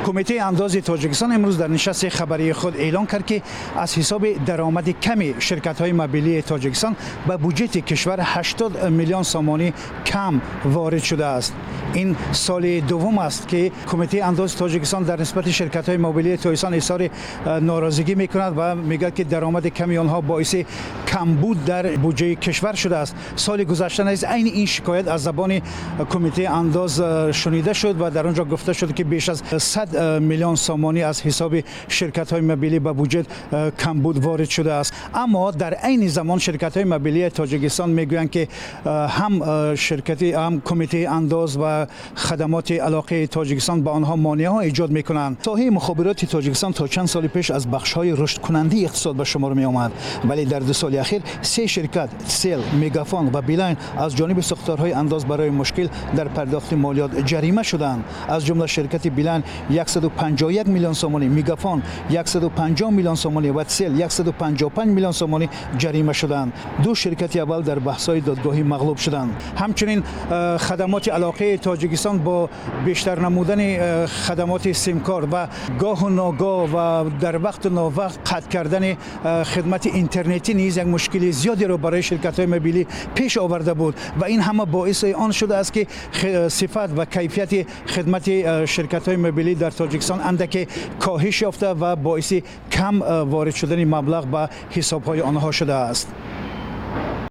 Кумитаи андози Тоҷикистон имрӯз дар нишасти хабарии худ эълон кард, ки аз ҳисоби даромади ками ширкатҳои мобилии Тоҷикистон ба буҷети кишвар 80 миллион сомонӣ кам ворид шудааст. Ин соли дуввум аст, ки Кумитаи андози Тоҷикистон дар нисбати ширкатҳои мобилии Тоҷикистон изҳори норозигӣ мекунад ва мегӯяд, ки даромади ками онҳо боиси камбуд дар буҷаи кишвар шудааст. Соли гузашта низ айни ин шикоят аз забони Кумитаи андоз шунида шуд ва дар он ҷо гуфта шуд, ки беш аз 100 миллион сомонӣ аз ҳисоби ширкатҳои мобилӣ ба буҷет камбуд ворид шудааст. Аммо дар айни замон ширкатҳои мобилии Тоҷикистон мегӯянд, ки ҳам ширкати, ҳам Кумитаи андоз ва хадамоти алоқаи Тоҷикистон ба онҳо монеаҳо эҷод мекунанд. Соҳаи мухобироти Тоҷикистон то чанд соли пеш аз бахшҳои рушдкунандаи иқтисод ба шумор меомад, вале дар 2 соли ахир се ширкат, Тсел, Мегафон ва Билайн, аз ҷониби сохторҳои андоз барои мушкил дар пардохти молиёт ҷарима шуданд. Аз ҷумла ширкати Билайн 151 миллион сомонӣ, Мегафон 150 миллион сомонӣ ва Тсел 155 миллион сомонӣ ҷарима шуданд. Ду ширкати аввал дар баҳсҳои додгоҳӣ мағлуб шуданд. Ҳамчунин хадамоти алоқаи Тоҷикистон бо бештар намудани хадамоти симкор ва гоҳу ногоҳ ва дар вақту новақт қатъ кардани хидмати интернетӣ низ як мушкили зиёдеро барои ширкатҳои мобилӣ пеш оварда буд ва ин ҳама боиси он шудааст, ки сифат ва кайфияти хидмати ширкатҳои мобилӣ дар Тоҷикистон андаке коҳиш ёфта ва боиси кам ворид шудани маблағ ба ҳисобҳои онҳо шудааст.